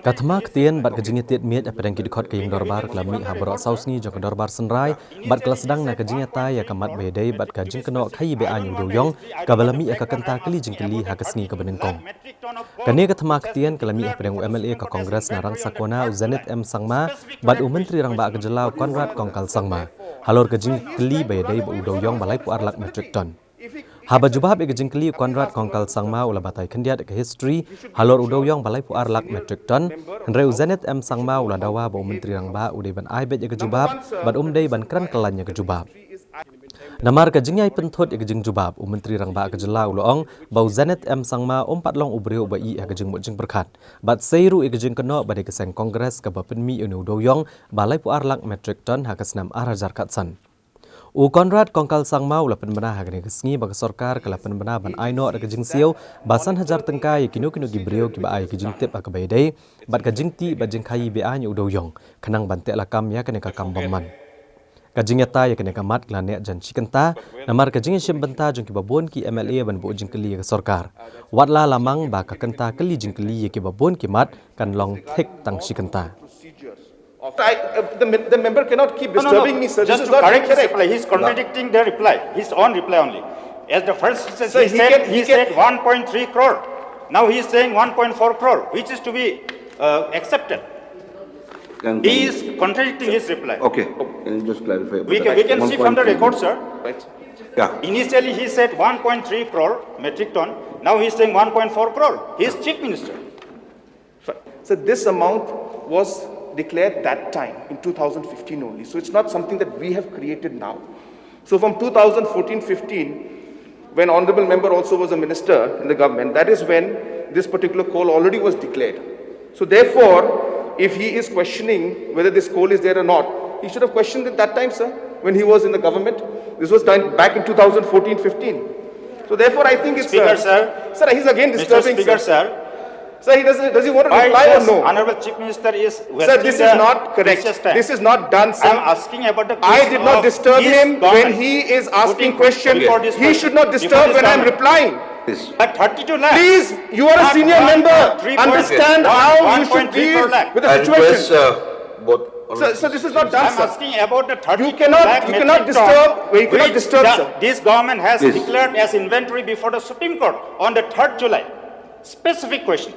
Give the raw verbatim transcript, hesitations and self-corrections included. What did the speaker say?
Ka thma ktien bad ka jingïatied miej hapdeng ki dkhot ka ïing dorbar ka la mih ha baroh saw sngi jong ka dorbar synrai bad ka la sdang na ka jingïatai ïa ka mat ba ïadei bad ka jingkynnoh khaïi be-aiñ u dewïong kaba la mih ïa ka kynta kylli jingkylli ha ka sngi kaba nyngkong. Kane ka thma ktien ka la mih hapdeng u M L A ka Congress na Rangsakona u Zenith M Sangma bad u Myntri Rangbah ka jylla u Conrad Kongkal Sangma halor ka jingkylli ba ïadei bad u dewïong ba laiphew ar lak metric ton. Haba jubab ïa ka jingkylli u Conrad Kongkal Sangma u la batai khyndiat ïa ka history halor u dewïong ba laiphew ar lak metric ton, hynrei u Zenith M Sangma u la dawa ba u Myntri Rangbah u dei ban ai beit ïa ka jubab bad um dei ban kren kyllaiñ ïa ka jubab. Namar ka jingïai pynthut ïa ka jingjubab, u Myntri Rangbah ka jylla u la ong ba u Zenith M Sangma um pat long u briew uba ïeh ha ka jingmut jingpyrkhat bad sei ruh ïa ka jingkynnoh ba dei ka seng Congress kaba pynmih ïa une u dewïong ba laiphew ar lak metric ton ha ka snem ar hajar khatsan. U Conrad Kongkal Sangma u la pynbna ha kane ka sngi ba ka sorkar ka la pynbna ban ai noh da ka jingsiew ba san hajar tyngka ïa kino kino ki briew kiba ai ka jingtip ha kaba ïadei bad ka jingtih bad jingkhaïi be-aiñ ïa u dewïong khnang ban teh lakam ïa kane ka kam bymman. Ka jingïatai ïa kane ka mat ka la neh jan shi kynta namar ka jingïashim bynta jong kiba bun ki M L A ban buh jingkylli ïa ka sorkar. Wat la la mang ba ka kynta kylli jingkylli ïa kiba bun ki mat kan long thik tang shi kynta. I, uh, the, mem- the member cannot keep No, no, no. disturbing me, sir. This Just is to not correct his correct. reply, he's contradicting the reply, his own reply only. As the first sentence, Sir, he, he said, can- he, he can- said one point three crore. Now he is saying one point four crore, which is to be uh, accepted. Can- He is contradicting his reply. Okay, can you just clarify? We can, we can see from the record, sir. Yeah, Initially, he said one point three crore metric ton. Now he is saying one point four crore. He is chief minister. So this amount was declared that time in two thousand fifteen only. So it's not something that we have created now. So from two thousand fourteen fifteen, when Honorable Member also was a minister in the government, that is when this particular coal already was declared. So therefore, if he is questioning whether this coal is there or not, he should have questioned it that time, sir, when he was in the government. This was done back in two thousand fourteen fifteen. So therefore, I think it's Speaker, uh, sir. Sir, he's again Mister disturbing, Speaker, sir. Sir, Sir, he doesn't. Does he want to why reply or this no? Honorable Chief Minister is Sir, wasting this the is not correct. precious time? This is not done, sir. I'm asking about the I case did not of disturb his him when government. he is asking Putting question. before this He person, should not before disturb this when I'm government. Replying. Please. But thirty-two lakhs. Please, you are a Not senior one member. point three point Understand one, how you one should point three four deal lakh. with the I request situation. uh, both. Sir, sir, this is not done, I'm sir. Asking about the thirty-two cannot- lakh you cannot metric ton, disturb, you cannot which disturb, the- sir. This government has Please. Declared as inventory before the Supreme Court on the third July. Specific question.